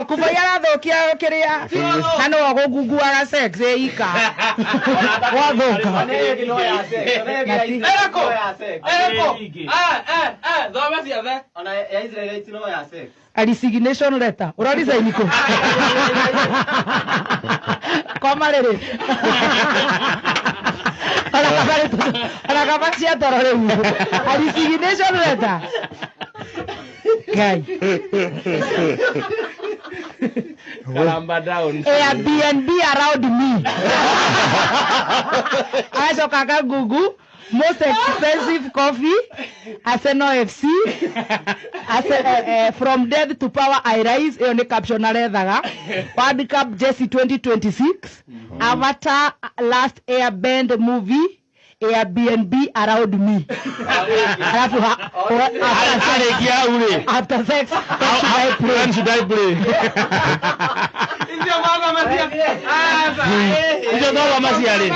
Kubai arathũkia kĩrĩa na nĩwe ũgũngunguaga sex ĩika wathũka. Ĩrĩkũ? Ĩrĩkũ? Eh, eh, eh, thome ciothe. Ona ya Israelites no ya sex. A resignation letter. Ũra resign kũ? Koma rĩrĩ. Ona kaba rĩ- ona kaba cia toro rĩu. A resignation letter. Ngai. Karamba down. Airbnb around me. Acoka akagugu most expensive coffee, Arsenal FC, Ase, from death to power I rise, ĩyo nĩ caption arethaga. World Cup Jersey 2026, Avatar Last Airbend movie, Airbnb around me. Alafu after sex, Arĩkia hau rĩ. after sex, when should I pray? When should I play? Icio twathoma cia- Ah, Icio twathoma ciarĩ.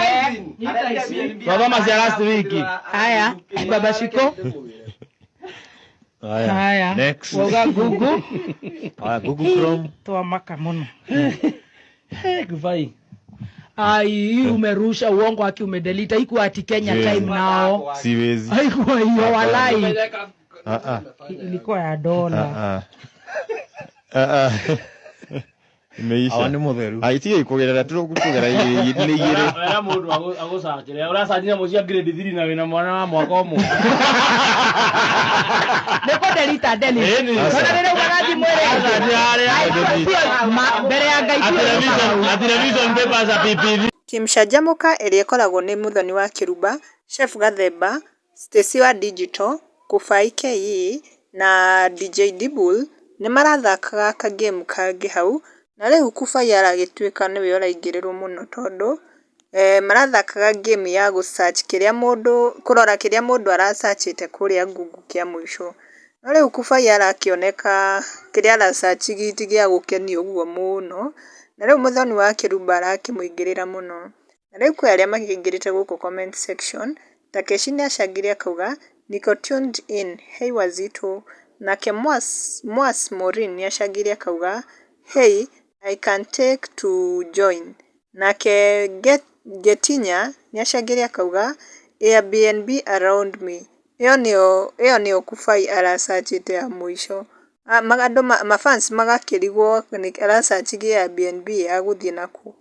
Twathoma cia last week. Haya, Baba Shiko. Haya. Next. Wauga Google. Haya, Google Chrome. Twamaka mũno. Kubai. Ai, umerusha uongo aki umedelete. Haikuwa ati Kenya Siwezi. time nao. Siwezi. Haikuwa hiyo walai. Ah, ah. Ilikuwa ya dola. Ah, ah. Ah, ah. Imeisha. Awa nĩ mũtheru. Ah, itige kũgerera tũkũgera igĩrĩ nĩ igĩrĩ. Wera mũndũ agũcakĩre ũracanji nyamũ cia grade 3 na wĩna mwana wa mwaka ũmwe. Nĩ kũdelete delete. Ĩni. Tondũ rĩrĩa ugaga thimũ ĩrĩ. Aca, harĩa. Ai, sio, mbere ya Ngai A sio. television, a television papers a PPV. Team Canjamũka ĩrĩa ĩkoragwo nĩ Muthoni wa Kĩrumba, Chef Gathemba, Stacy wa Digital, Kũbai KE na DJ Dibul nĩ marathakaga ka game kangĩ hau, na rĩu Kũbai aragĩtuĩka nĩwe ũraingĩrĩrwo mũno tondũ marathakaga game ya gũ search kĩrĩa mũndũ, kũrora kĩrĩa mũndũ ara search ĩte kũrĩa Google kĩa mũico. No rĩu Kũbai arakĩoneka kĩrĩa ara search ti gĩa gũkenia ũguo mũno, na rĩu Muthoni wa Kĩrumba arakĩmũingĩrĩra mũno. Na rĩu kwĩ arĩa makĩingĩrĩte gũkũ comment section, Takeshi nĩacangire akauga "Niko tuned in, hey Wazito", nake Mwas Maureen nĩacangire akauga "Hey I can take to join", nake Getinya nĩacangire akauga "Airbnb around me", ĩyo nĩyo Kũbai ara search ĩte ya mũico. Andũ mafans magakĩrigwo ara search Airbnb ya gũthiĩ nakũ.